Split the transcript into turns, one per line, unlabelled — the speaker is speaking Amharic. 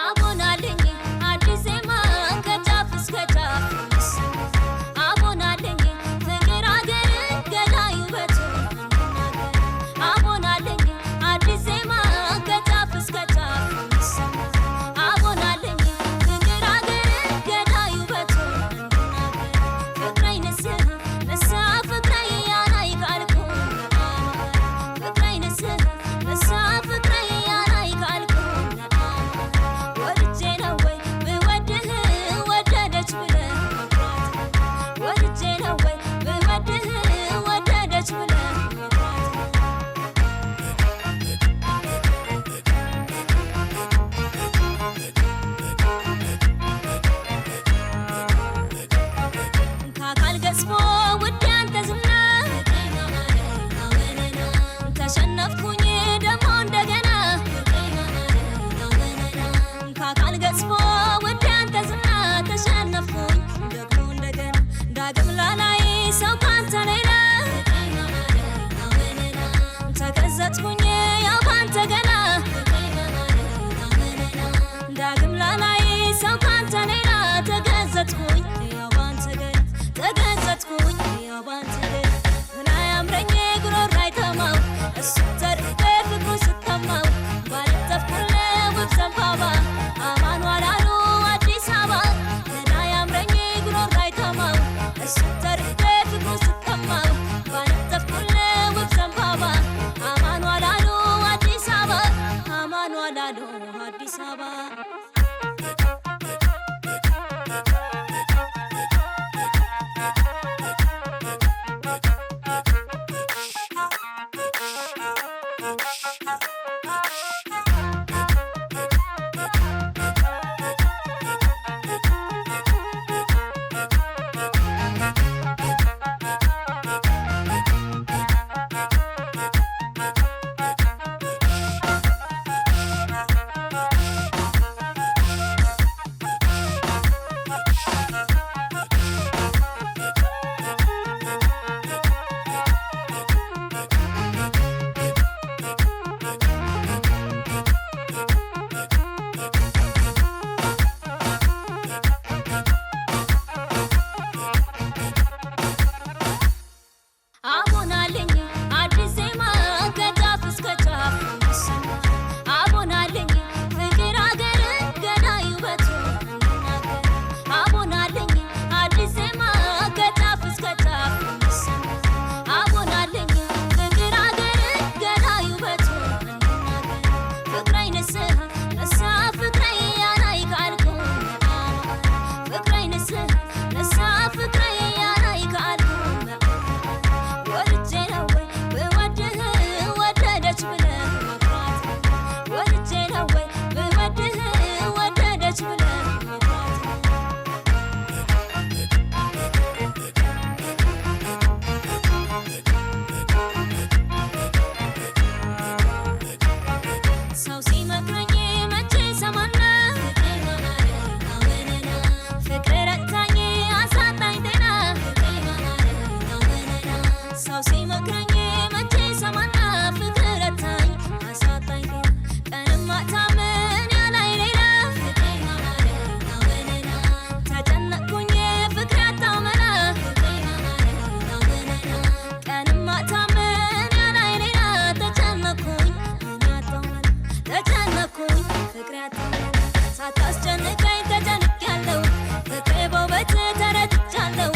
አቦናለኝ አዲስ ዜማ ከጫፍ እስከ ጫፍ አቦናለኝ ፍቅር አገር ገዳዩ ውበቱ አቦናለኝ አዲስ ዜማ ከጫፍ እስከ ጫፍ አቦናለኝ ፍቅር አገር ገዳዩ ውበቱ ፍቅረይ ንስሐ ንስሐ ፍቅረይ ያናይ ካልኩ ፍቅረይ ንስሐ ንስሐ ፍቅረይ ያናይ ካልኩ ወድጄ ነው ወይ ብወድህ ወደደች ብለህ መኩራት ወድጄ ነው ወይ ብወድህ ወደደች ብለህ መኩራት። ከአካል ገዝፎ ውድ ያንተ ዝና ተሸነፍኩኝ ደግሞ እንደገና ከአካል ገዝፎ ውድ ያንተ ዝና ተሸነፍኩኝ ደግሞ እንደገና ዳግም ላላይ ሰው ካንተ ሌላ ተገዘትኩኝ ያው ካንተ ገና ዳግም ላላይ ሰው ካንተ ሌላ ተገዘትኩኝ ያው ባንተ ገና ተገዘትኩኝ ያው ባንተ ገና አያምረኝ ጉሮሮ አይተማው እሱ ተርፌ ፍቅሩ ስተማው ባለጠፍኩልህ ውብ ዘንባባ አማን ዋላሉ አዲስ አበባ አያምረኝ ጉሮሮ አይተማው እሱ ተርፌ ፍቅሩ ስተማው ባለጠፍኩልህ ውብ ዘንባባ አማን ዋላሉ አዲስ አበባ አማን ዋላሉ አዲስ አበባ። አቦናለኝ አዲስ ዜማ ከጫፍ እስከ ጫፍ አቦናለኝ ፍቅር አገር ገዳዩ ውበቱ አቦናለኝ አዲስ ዜማ ከጫፍ እስከ ጫፍ አቦናለኝ ፍቅር አገር ገዳዩ ውበቱ ፍቅረይ ንስሐ ንስሐ ፍቅረይ ያናይ ካልኩ ፍቅረይ ንስሐ ንስሐ ፍቅረይ ያናይ ካልኩ ወድጄ ነው ወይ ብወድህ ወደደች ብለህ መኩራት ወድጄ ነው ወይ ብወድህ ወደደች ብለህ መኩራት። ሰው ሲመክረኝ መቼ ሰማና ፍቅር ረታኝ አሳጣኝ ጤና ሰው ሲመክረኝ መቼ ሰማና ፍቅር ረታኝ አሳጣኝ ጤና ቀንም ማታም እኔ ያላይ ሌላ ተጨነቅኩኝ ፍቅር አጣሁ መላ ቀንም ማታም እኔ ያላይ ሌላ ተጨነቅኩኝ እኔ አጣሁ መላ ተጨነቅኩኝ ፍቅር አጣሁ መላ ሳታስጨንቀኝ ተጨንቄያለሁ ፍቅሬ በውበት ተረትቻለሁ።